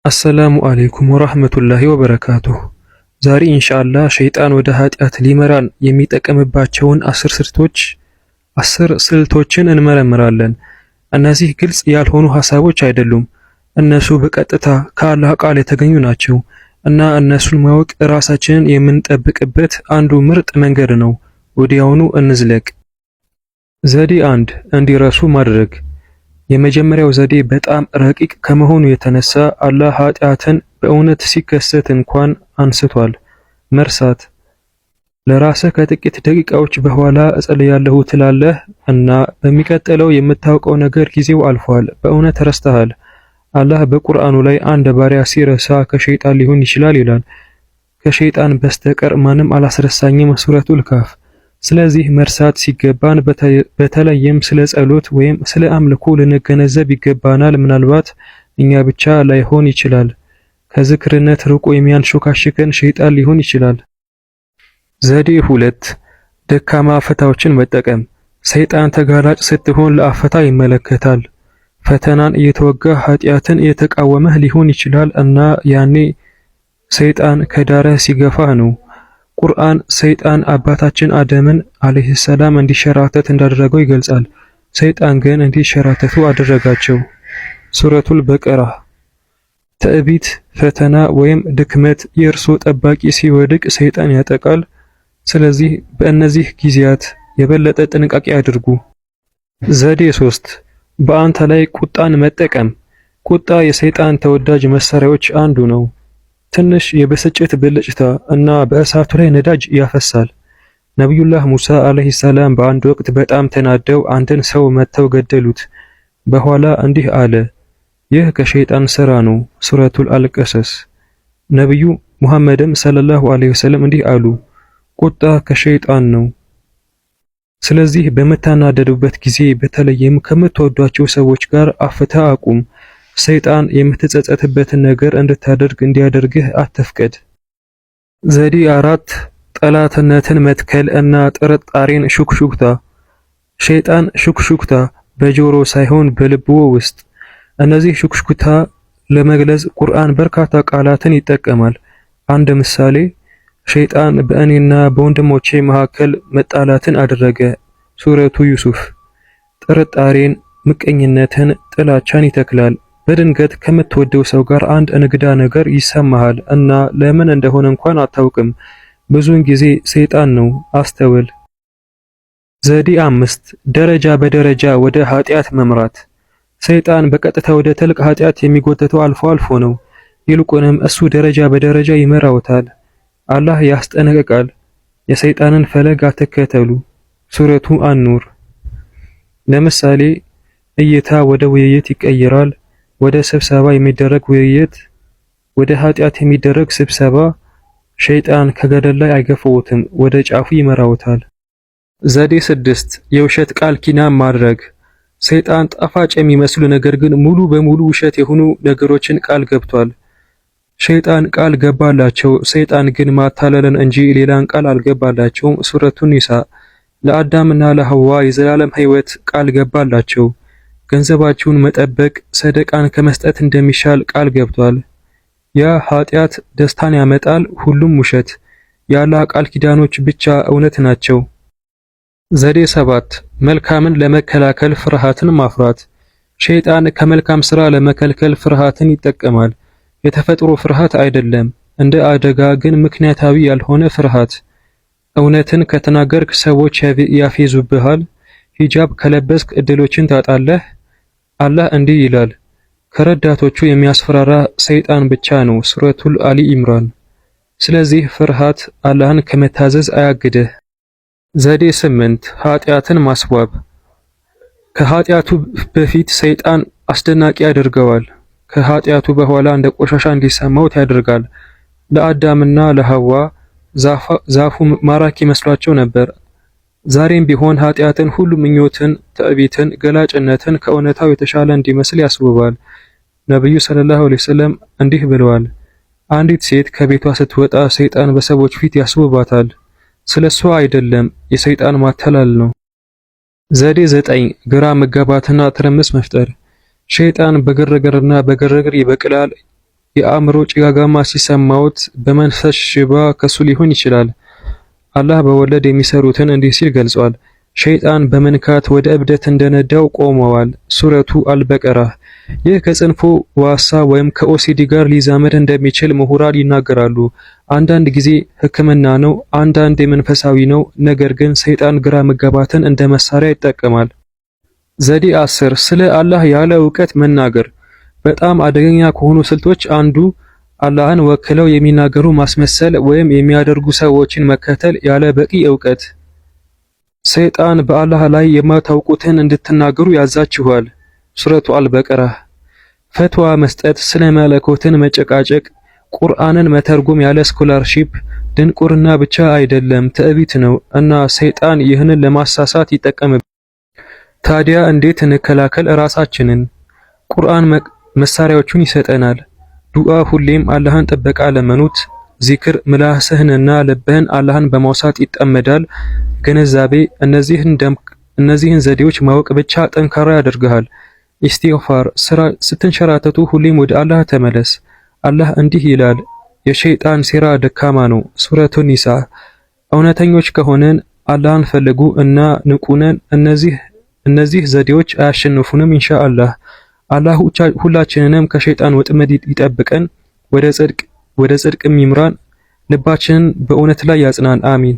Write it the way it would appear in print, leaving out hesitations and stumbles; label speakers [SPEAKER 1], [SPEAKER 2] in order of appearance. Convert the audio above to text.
[SPEAKER 1] አሰላሙ አለይኩም ወራህመቱላሂ ወበረካቱሁ። ዛሬ ኢንሻአላህ ሸይጣን ወደ ኃጢአት ሊመራን የሚጠቀምባቸውን 10 ስልቶችን እንመረምራለን። እነዚህ ግልጽ ያልሆኑ ሐሳቦች አይደሉም። እነሱ በቀጥታ ከአላህ ቃል የተገኙ ናቸው እና እነሱን ማወቅ ራሳችንን የምንጠብቅበት አንዱ ምርጥ መንገድ ነው። ወዲያውኑ እንዝለቅ። ዘዴ 1፦ እንዲረሱ ማድረግ። የመጀመሪያው ዘዴ በጣም ረቂቅ ከመሆኑ የተነሳ አላህ ኃጢአትን በእውነት ሲከሰት እንኳን አንስቷል። መርሳት። ለራስህ ከጥቂት ደቂቃዎች በኋላ እጸልያለሁ ትላለህ እና በሚቀጥለው የምታውቀው ነገር ጊዜው አልፏል። በእውነት ረስተሃል። አላህ በቁርአኑ ላይ አንድ ባሪያ ሲረሳ ከሸይጣን ሊሆን ይችላል ይላል። ከሸይጣን በስተቀር ማንም አላስረሳኝም፣ ሱረቱል ካፍ። ስለዚህ መርሳት ሲገባን በተለይም ስለ ጸሎት ወይም ስለ አምልኮ ልንገነዘብ ይገባናል። ምናልባት እኛ ብቻ ላይሆን ይችላል። ከዝክርነት ርቆ የሚያንሾካሽከን ሸይጣን ሊሆን ይችላል። ዘዴ 2፦ ደካማ አፈታዎችን መጠቀም። ሰይጣን ተጋላጭ ስትሆን ለአፈታ ይመለከታል። ፈተናን እየተወጋህ ኃጢአትን እየተቃወመህ ሊሆን ይችላል እና ያኔ ሰይጣን ከዳርህ ሲገፋህ ነው። ቁርአን ሰይጣን አባታችን አደምን ዓለይሂ ሰላም እንዲሸራተት እንዳደረገው ይገልጻል። ሰይጣን ግን እንዲሸራተቱ አደረጋቸው። ሱረቱል በቀራ። ትዕቢት፣ ፈተና ወይም ድክመት የእርሶ ጠባቂ ሲወድቅ ሰይጣን ያጠቃል። ስለዚህ በእነዚህ ጊዜያት የበለጠ ጥንቃቄ አድርጉ። ዘዴ 3፦ በአንተ ላይ ቁጣን መጠቀም። ቁጣ የሰይጣን ተወዳጅ መሳሪያዎች አንዱ ነው። ትንሽ የብስጭት ብልጭታ እና በእሳቱ ላይ ነዳጅ ያፈሳል። ነቢዩላህ ሙሳ ዓለይሂ ሰላም በአንድ ወቅት በጣም ተናደው አንድን ሰው መትተው ገደሉት። በኋላ እንዲህ አለ፣ ይህ ከሸይጣን ስራ ነው። ሱረቱል አልቀሰስ። ነቢዩ ሙሐመድም ሰለላሁ ዐለይሂ ወሰለም እንዲህ አሉ፣ ቁጣ ከሸይጣን ነው። ስለዚህ በምታናደዱበት ጊዜ በተለይም ከምትወዷቸው ሰዎች ጋር አፍታ አቁም። ሰይጣን የምትጸጸትበትን ነገር እንድታደርግ እንዲያደርግህ አትፍቀድ። ዘዴ 4፦ ጠላትነትን መትከል እና ጥርጣሬን ሹክሹክታ። ሸይጣን ሹክሹክታ በጆሮ ሳይሆን በልብዎ ውስጥ። እነዚህ ሹክሹክታ ለመግለጽ ቁርአን በርካታ ቃላትን ይጠቀማል። አንድ ምሳሌ፣ ሸይጣን በእኔና በወንድሞቼ መካከል መጣላትን አደረገ። ሱረቱ ዩሱፍ። ጥርጣሬን፣ ምቀኝነትን፣ ጥላቻን ይተክላል። በድንገት ከምትወደው ሰው ጋር አንድ እንግዳ ነገር ይሰማሃል እና ለምን እንደሆነ እንኳን አታውቅም። ብዙውን ጊዜ ሰይጣን ነው። አስተውል። ዘዴ 5፦ ደረጃ በደረጃ ወደ ኃጢአት መምራት። ሰይጣን በቀጥታ ወደ ትልቅ ኃጢአት የሚጎትተው አልፎ አልፎ ነው። ይልቁንም እሱ ደረጃ በደረጃ ይመራውታል። አላህ ያስጠነቅቃል፣ የሰይጣንን ፈለግ አትከተሉ። ሱረቱ አን-ኑር። ለምሳሌ እይታ ወደ ውይይት ይቀየራል። ወደ ስብሰባ የሚደረግ ውይይት፣ ወደ ኃጢአት የሚደረግ ስብሰባ። ሸይጣን ከገደል ላይ አይገፋዎትም፣ ወደ ጫፉ ይመራዎታል። ዘዴ 6፦ የውሸት ቃል ኪዳን ማድረግ። ሰይጣን ጣፋጭ የሚመስሉ ነገር ግን ሙሉ በሙሉ ውሸት የሆኑ ነገሮችን ቃል ገብቷል። ሸይጣን ቃል ገባላቸው፣ ሰይጣን ግን ማታለልን እንጂ ሌላን ቃል አልገባላቸውም። ሱረቱ ኒሳ። ለአዳምና ለሐዋ የዘላለም ሕይወት ቃል ገባላቸው። ገንዘባቸውን መጠበቅ ሰደቃን ከመስጠት እንደሚሻል ቃል ገብቷል። ያ ኃጢአት ደስታን ያመጣል፣ ሁሉም ውሸት። የአላህ ቃል ኪዳኖች ብቻ እውነት ናቸው። ዘዴ 7፦ መልካምን ለመከላከል ፍርሃትን ማፍራት። ሸይጣን ከመልካም ስራ ለመከልከል ፍርሃትን ይጠቀማል። የተፈጥሮ ፍርሃት አይደለም፣ እንደ አደጋ ግን ምክንያታዊ ያልሆነ ፍርሃት። እውነትን ከተናገርክ ሰዎች ያፌዙብሃል። ሂጃብ ከለበስክ እድሎችን ታጣለህ። አላህ እንዲህ ይላል፣ ከረዳቶቹ የሚያስፈራራ ሰይጣን ብቻ ነው። ሱረቱል አሊ ኢምራን። ስለዚህ ፍርሃት አላህን ከመታዘዝ አያግድህ። ዘዴ 8፦ ኃጢአትን ማስዋብ። ከኃጢአቱ በፊት ሰይጣን አስደናቂ ያደርገዋል። ከኃጢአቱ በኋላ እንደ ቆሻሻ እንዲሰማዎት ያደርጋል። ለአዳምና ለሐዋ ዛፉ ማራኪ መስሏቸው ነበር። ዛሬም ቢሆን ኃጢአትን ሁሉ ምኞትን፣ ትዕቢትን፣ ገላጭነትን ከእውነታው የተሻለ እንዲመስል ያስውባል። ነብዩ ሰለላሁ ዐለይሂ ወሰለም እንዲህ ብለዋል፣ አንዲት ሴት ከቤቷ ስትወጣ ሰይጣን በሰዎች ፊት ያስውባታል። ስለሷ አይደለም፣ የሰይጣን ማታለል ነው። ዘዴ 9፦ ግራ መጋባትና ትርምስ መፍጠር። ሸይጣን በግርግርና በግርግር ይበቅላል። የአእምሮ ጭጋጋማ ሲሰማዎት በመንፈስ ሽባ ከሱ ሊሆን ይችላል። አላህ በወለድ የሚሰሩትን እንዲህ ሲል ገልጿል። ሸይጣን በመንካት ወደ እብደት እንደነዳው ቆመዋል። ሱረቱ አልበቀራ። ይህ ከጽንፉ ዋሳ ወይም ከ OCD ጋር ሊዛመድ እንደሚችል ምሁራን ይናገራሉ። አንዳንድ ጊዜ ሕክምና ነው፣ አንዳንድ የመንፈሳዊ ነው። ነገር ግን ሰይጣን ግራ መጋባትን እንደ መሳሪያ ይጠቀማል። ዘዴ 10፦ ስለ አላህ ያለ እውቀት መናገር። በጣም አደገኛ ከሆኑ ስልቶች አንዱ አላህን ወክለው የሚናገሩ ማስመሰል ወይም የሚያደርጉ ሰዎችን መከተል ያለ በቂ እውቀት። ሰይጣን በአላህ ላይ የማታውቁትን እንድትናገሩ ያዛችኋል። ሱረቱ አልበቀራ። ፈትዋ መስጠት፣ ስለ መለኮትን መጨቃጨቅ፣ ቁርአንን መተርጎም ያለ scholarship ድንቁርና ብቻ አይደለም፣ ትዕቢት ነው እና ሰይጣን ይህንን ለማሳሳት ይጠቀምበታል። ታዲያ እንዴት እንከላከል ራሳችንን? ቁርአን መሳሪያዎቹን ይሰጠናል። ዱዓ፣ ሁሌም አላህን ጥበቃ ለመኑት። ዚክር፣ ምላስህንና ልብህን አላህን በማውሳት ይጠመዳል። ግንዛቤ፣ እነዚህን ዘዴዎች ማወቅ ብቻ ጠንካራ ያደርግሃል። ኢስቲግፋር፣ ስትንሸራተቱ ሁሌም ወደ አላህ ተመለስ። አላህ እንዲህ ይላል፣ የሸይጣን ሴራ ደካማ ነው። ሱረቱ ኒሳ። እውነተኞች ከሆንን፣ አላህን ፈልጉ እና ንቁ ነን፣ እነዚህ ዘዴዎች አያሸንፉንም ኢንሻአላህ። አላህ ሁላችንንም ከሸይጣን ወጥመድ ይጠብቀን፣ ወደ ጽድቅም ይምራን፣ ልባችንን በእውነት ላይ ያጽናን። አሚን።